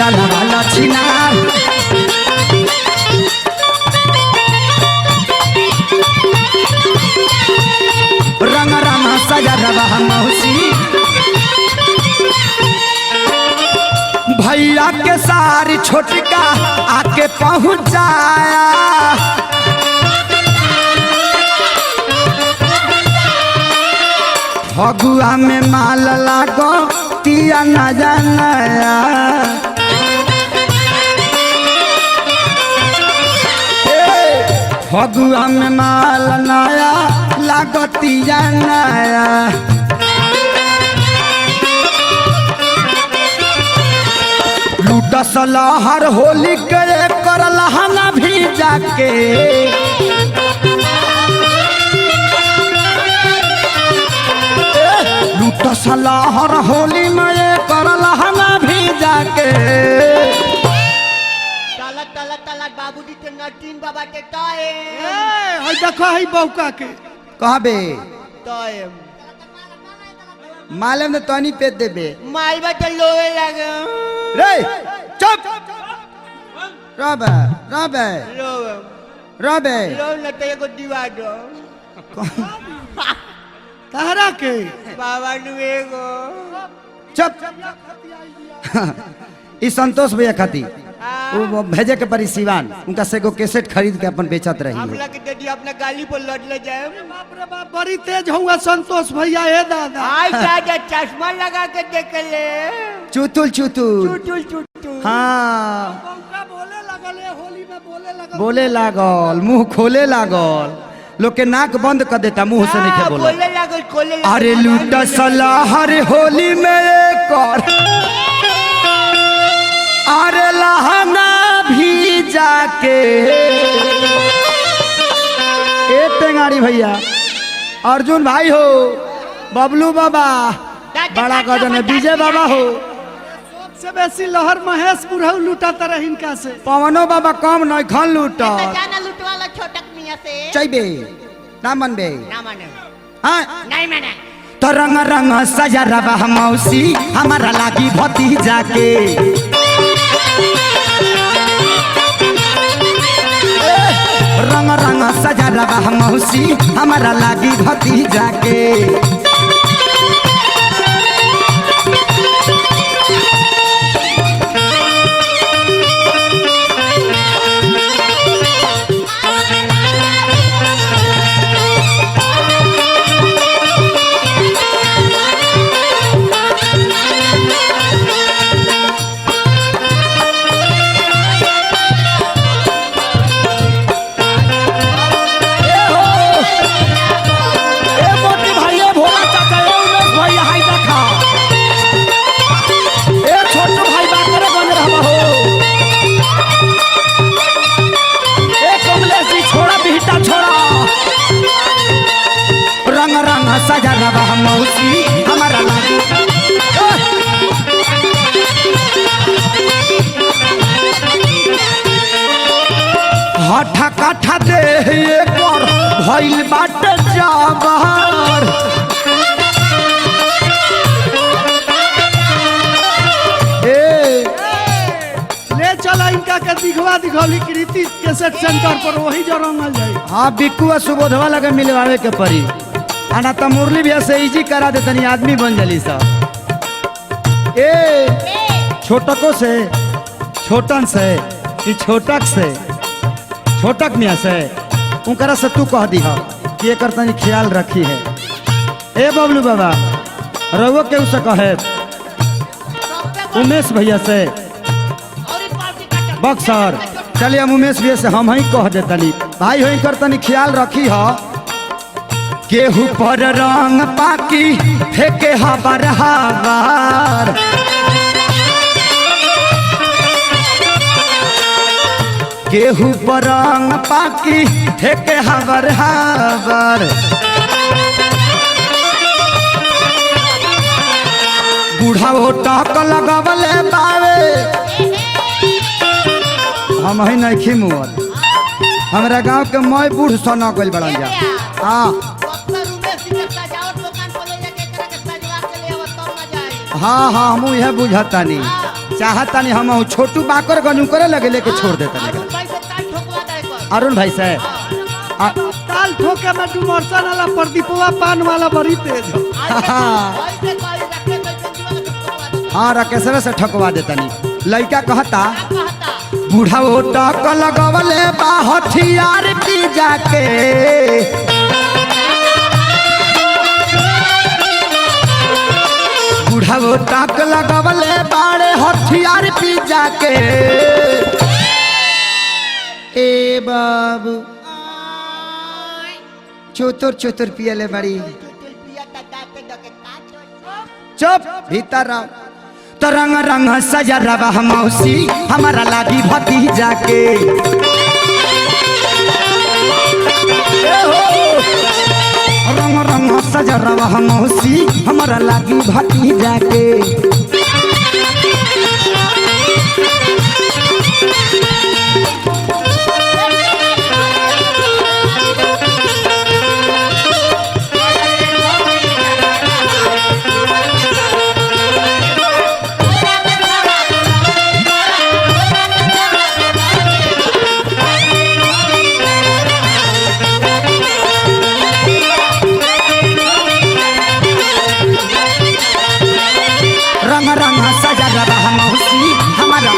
डलवाला छिनार। रंग रंग सजा रवा मौसी भैया के सारी छोटका आके पहुंचाया। फगुआ में माल लागो तिया न जानाया। फगुआ में माल नया लागतिया नया। लूटस लहर होली के कर लहना भी जाके। लूटस लहर होली में कर लहना भी जाके। तलक तलक तलक बाबूजी के नटीन बाबा के टाइम। ए हई देखो हई बौका के कहबे टाइम मालूम ने तनी पे देबे माल बा लोवे लागे रे चुप रबे रबे लोवे रबे लो न ते एगो दीवा दो तहरा के बाबा नु एगो चुप। ई संतोष भैया खाती वो भेजे के परी सिवान उनका से एगो कैसेट खरीद के अपन बेचत रही। हमला के दे दिया अपना गाली पर लड़ ले जाए। बाप रे बाप बड़ी तेज हुआ संतोष भैया। ए दादा आई दादा चश्मा लगा के देख ले चुतुल चुतुल चुटुल चुटुल। हाँ बौका बोले लगल ए होली में बोले लगल बोले लागल मुंह खोले लागल लोग के नाक बंद कर देता मुंह से नहीं बोला। बोले लागल खोले लागल। अरे लूट सलाहर होली में कर अरे लहना भी जाके। ए टेंगाड़ी भैया अर्जुन भाई हो बबलू बाबा बड़ा गजन है विजय बाबा हो। सबसे बेसी लहर महेश बुढ़ऊ लूटा रही इनका से। पवनो बाबा कम नहीं खन लूट जाना लूटवाला छोटक मियां से चैबे ना मनबे ना माने हाँ नहीं माने। तो रंग रंग सजा रवा मौसी हमारा लागी भतीजा के। रंग रंग सजा रवा मौसी हमारा लागी भतीजा के। रंग रंग सजा रवा मौसी हमारा लागी। हठा काठा दे कर भइल बाटे जाबर। ए ले चला इनका के दिखवा दिखौली कृति कैसेट सेंटर पर वही जो रंगल जाई। हाँ बिक्कू आ सुबोधवा लगे मिलवावे के परी आना तो मुरली भैया से इजी करा दे तनी आदमी बन जली सब। ए छोटको से छोटन से कि छोटक से छोटक मियाँ से उनकरा से तू कह दी कि एकर तनी ख्याल रखी है। ए बबलू बाबा रउआ के उसे कहे उमेश भैया से बक्सर चलिए हम उमेश भैया से हम ही कह देतनी भाई हो कर तनी ख्याल रखी ह। केहू पर रंग पाकी फेंके हबर हबार। केहू पर रंग पाकी फेंके हबर हबार। बूढ़ा वो टक लगवले बावे हम ही नहीं मुअल हमरा गांव के मय बूढ़ सना गइल बड़न जा। हाँ हाँ हाँ हम यह बुझतानी चाहता नहीं हम छोटू बाकर गनु करे लगे लेके छोड़ देता नहीं। अरुण भाई से ताल ठोकवा दे कर। अरुण भाई से ताल ठोके में डुमरसन वाला प्रदीपवा पान वाला बड़ी तेज हो। भाई से कोई रखे तो चंदीवा के ठोकवा दे। हाँ राकेशवे से ठकवा देता नहीं। लड़का कहता का कहता? बूढ़ा वो टक लगवले बा हथियार पी जाके बूढ़ा वो टक लगवले बाड़े हथियार पी जाके। ए बाबू चुतुर चुतुर पियले बड़ी। चुचुल पिया ता दाते डके काटो। चुप भीतर आओ। तो रंग रंग सजा रवा मौसी हमारा लागी भतीजा के। ए हो। रंग रंग सजा रवा मौसी हमारा लागी भतीजा के। रंग रंग सजा रवा मौसी हमारा।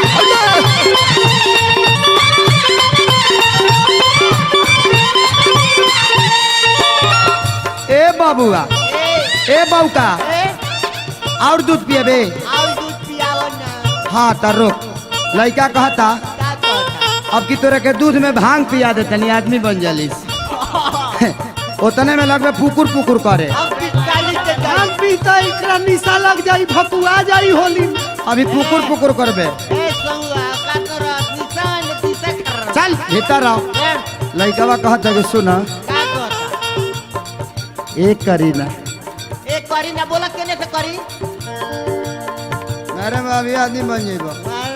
ए बाबुआ ए बौका ए और दूध पियबे? और दूध पियावो ना। हाँ त रोक। लड़का कहता का कहता? अब की तोरा के दूध में भांग पिया देतनी आदमी बन जालिस। उतने में लगबे पुकुर पुकुर करे। अब 40 से भांग पीता एकरा निशा लग जाई भकुआ जाई होली में। अभी पुकुर पुकुर करबे। ए सहुआ का करो निशान दिशा कर। चल भीतर आओ। ए, लड़कवा कहता कि सुना का कहता? एक करी ना। ए करी ना बोला केने से करी? अरे मैं अभी आदमी बन जाइबो। हाँ।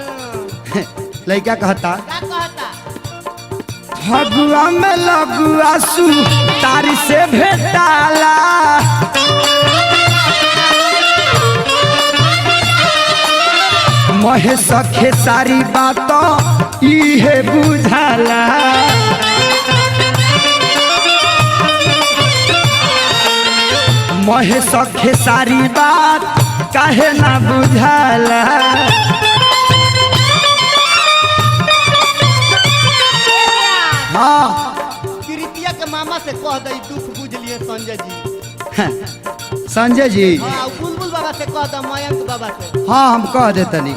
लड़का कहता का कहता? फगुआ में लगुआ सु तारी से भेटाला महेश खेसारी बात इहे बुझाला। महेश खेसारी बात काहे ना बुझाला। हाँ कृतिया के मामा से कह दई दुख बुझ लिए संजय जी। संजय जी हाँ बुलबुल बाबा से कह दो मयंक बाबा से हाँ हम कह देतनी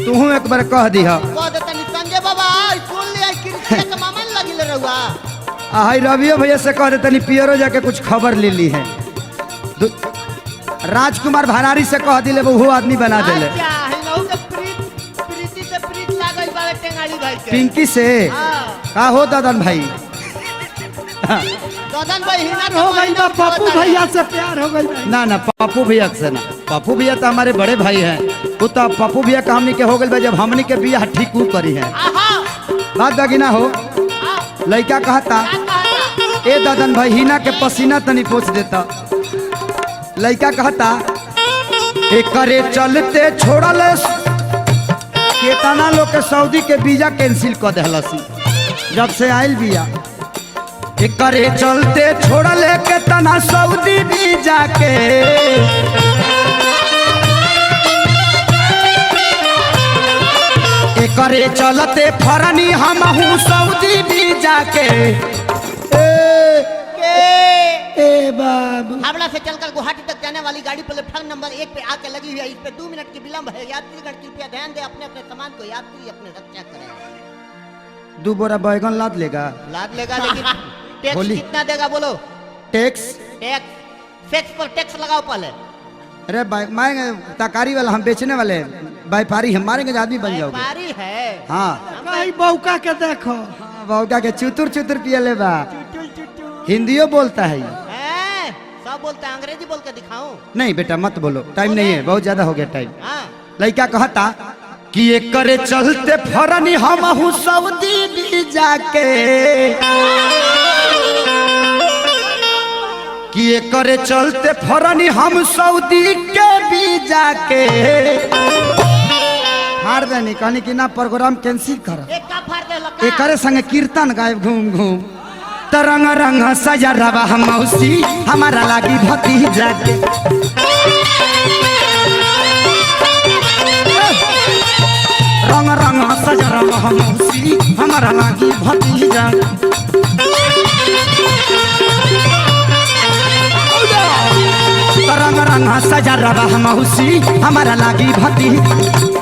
तूहू एक बार कह दीह। कह देतनी संजय बाबा आई सुन लिया कृतिया के मामा न लगिल रहुआ। हाई रवियो भैया से कह देतनी पियरो जाके कुछ खबर ले ली है। राजकुमार भरारी से कह दिले वो आदमी बना देले। अच्छा हिनहु के प्रीत प्रीति से प्रीत लागल बावे टेंगाड़ी भाई के। पिंकी से हाँ का हो ददन भाई? ददन भाई हिना हो गई बा पप्पू भैया से प्यार हो गई बा। ना ना पप्पू भैया से ना, पप्पू भैया तो हमारे बड़े भाई हैं। वो तो पप्पू भैया का हमनी के हो गइल बा जब हमनी के बियाह ठीक ऊ करी है। आहा बात बाकी ना हो। लड़का कहता का कहता? ए ददन भाई हिना के पसीना तनी पोछ देता। लड़का कहता एकरे चलते छोड़ल केतना लोग के सऊदी के वीजा कैंसिल कर देहलसी जब से आयल बिया। एकरे चलते छोड़ल केतना सऊदी वीजा के। एकरे चलते फरनी हमहू सऊदी वीजा के। ए के ए बाबू हावड़ा से चलकर गुवाहाटी तक जाने वाली गाड़ी प्लेटफॉर्म नंबर 1 पे आके लगी हुई है। इस पे 2 मिनट की विलंब है। यात्रीगण कृपया ध्यान दे अपने अपने सामान को। यात्री अपने रक्षा करें। 2 बोरा बैगन लाद लेगा? लाद लेगा लेकिन टैक्स होली। कितना देगा बोलो? टैक्स टैक्स सेक्स पर टैक्स लगाओ पहले। अरे मारेंगे तकारी वाला, हम बेचने वाले हैं, व्यापारी हम मारेंगे तो आदमी बन जाओगे। व्यापारी है। हाँ कहीं बौका के देखो। हाँ, बौका के चुतुर चुतुर पियले बा, चुटुल चुटुल हिंदियो बोलता है। हैं, सब बोलता है, अंग्रेजी बोल के दिखाऊं? नहीं बेटा मत बोलो, टाइम नहीं है, बहुत ज्यादा हो गया टाइम। हाँ लड़का कहता कि ये करे चलते फरनी हम सऊदी भी जाके, कि ये करे चलते फरनी हम सऊदी के भी जाके। फाड़ देनी, कहनी कि ना प्रोग्राम कैंसिल कर। एक का फाड़ दे लका। एकरे संगे कीर्तन गायब घूम घूम। तरंग रंग सजा रवा हम मौसी हमारा लागी भतीजा के। रंग रंग सजा रवा हम मौसी हमारा लागी भतीजा। तरंग रंग सजा रवा हम मौसी हमारा लागी भतीजा।